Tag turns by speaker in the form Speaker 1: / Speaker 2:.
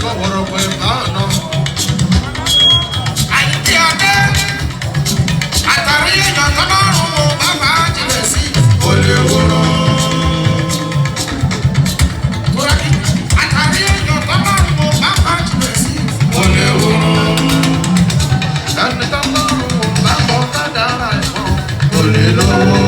Speaker 1: Kan wọ̀rọ̀pọ̀ ẹ̀bá ọ̀nà. Àyíkí adé àtàrí èèyàn tọ́lọ́run wo bàbá jìnà sí kò lè wòrán. Túrẹ́kì àtàrí èèyàn tọ́lọ́run wo bàbá jìnà sí kò lè wòrán. Ẹni tọ́lọ́run wo bá kọ́ kádàrá ẹ̀kọ́ kò lè lọ́wọ́.